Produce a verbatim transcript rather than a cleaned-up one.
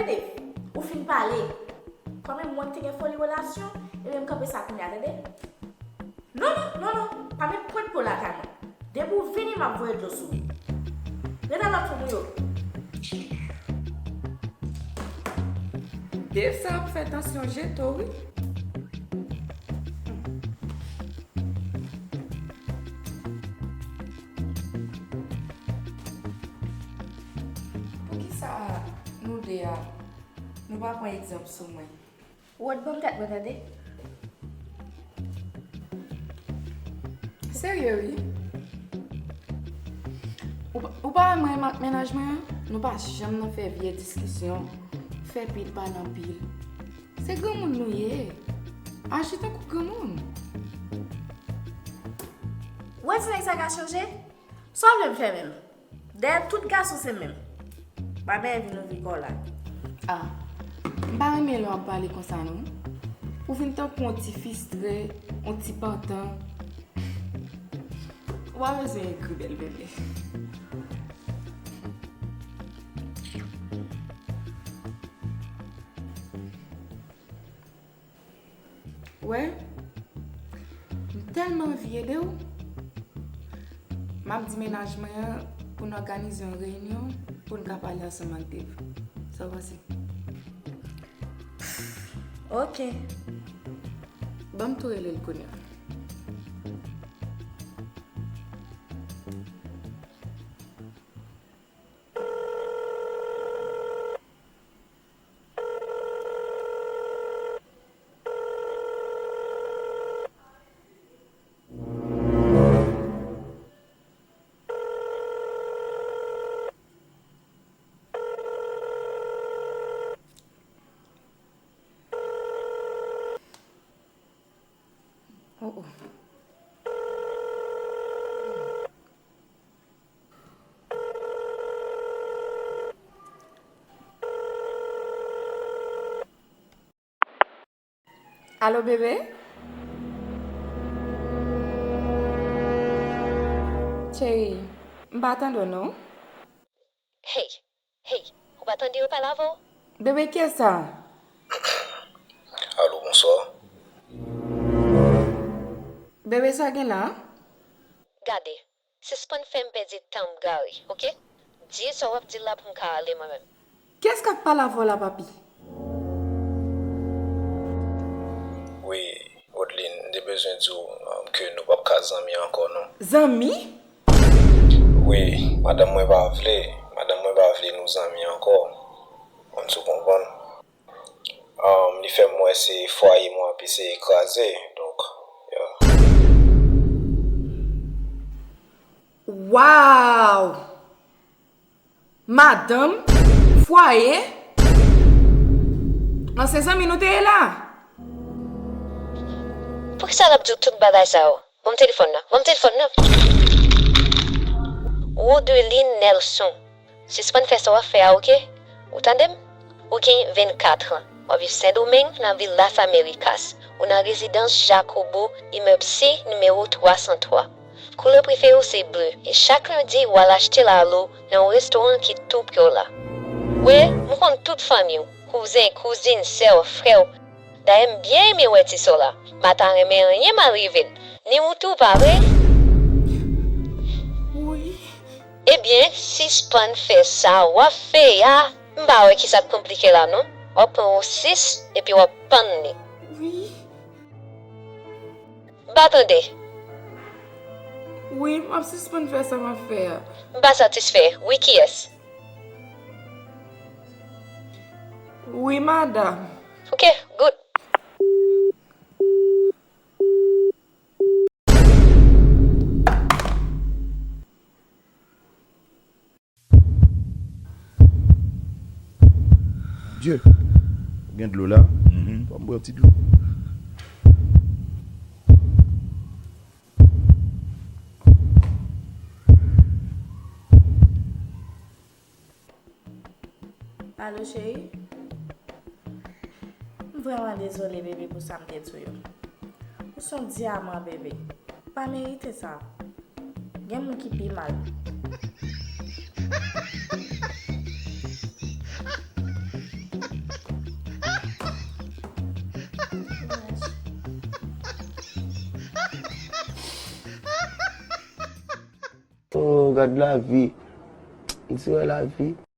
Dave, ou fin pale. Kanmenm, mwen te gen foli relasyon, ebyen m kanpe sa kounye a, tande? Non, non, non, non, pa met pwent pye w lakay mwen. Depi w vini, m ap voye dlo sou ou. Rete lòt fanm ou yo. Dave sa ap fè tansyon jete w, wi. Poukisa nou de a, nou pa pran egzanp sou mwen? Rod, ban m tèt mwen, tande. Serye, wi. Ou pa, ou pa wè mwen menm ak mennaj mwen an? Nou pa janm nan fè vye diskisyon, fè pil pale anpil. Se granmoun nou ye. Aji tankou granmoun. Ou wè ti nèg sa ka chanje? Sa w vle m fè menm? Dèyè tout gason se menm. Pa benyen vin ouvri kò w la. Ah, m pa renmen lè w ap pale konsa non. Ou vin tankou yon ti fistre, yon ti pantan. Ou pa bezwen egri, bèl bebe. Wè, m tèlman anvi ede w. M ap di mennaj mwen an pou n òganize yon reyinyon pou n ka pale ansanm ak Dave. Sa w panse? Ok. Ban m tou rele l kounye a. Oh, oh. Alo, bebe? Cheri, m pa tande w non. Hey, hey, ou pa tande yo pale avè w? Bebe, kiyès sa? Alo, bonswa. Bebe, sa gen la? Gade, sispann fè m pèdi tan m gari, oke? Di sa w ap di la pou m ka ale mwen menm. Kiyès k ap pale avè w la, papi? Wi, Odeline, m te bezwen di w, um, ke nou p ap ka zanmi ankò, non. Zanmi? Wi, madanm mwen pa vle, madanm mwen pa vle nou zanmi ankò. Kòmsi w konprann. Um, li fè m wè se fwaye mwen ap eseye kraze, donk, yeah. Wow! Madanm, fwaye, an se zanmi nou te ye la. Poukisa l ap di w tout bagay sa yo? Ban m telefòn nan, ban m telefòn nan. Rodeline Nelson, sispann fè sa w ap fè a, oke? Ou tande m? Ou gen vennkat an. W ap viv Sendomeng, nan vil Las Americas. Ou nan rezidans Jacobo, imèb C, nimewo twa san twa. Koulè prefere w se ble, e chak lendi w al achte lalo nan yon restoran ki tou pre w la. Wi, m konn tout fanmi w, kouzen, kouzin, sè w, frè w. Dayè m byen renmen wè ti sè w la. M pa ta renmen anyen mal rive l. Ni ou tou, pa vre? Wi. Ebyen, sispann fè sa w ap fè a. M pa wè kisa k konplike la non. W ap pran yon sis epi w ap pann li. Wi. M pa tande. Wi, m ap sispann fè sa m ap fè a. M pa satisfè. Wi, kiyès? Wi, madanm. Ok, good. Dye, gen dlo la? Mhm. Ban m bwè yon ti dlo. Alo, cheri? M vrèman dezole, bebe, pou sa m te di w yo. Ou se yon dyaman, bebe. Ou pa merite sa. Gen moun ki pi mal. Oh, gad lavi. M di wè lavi.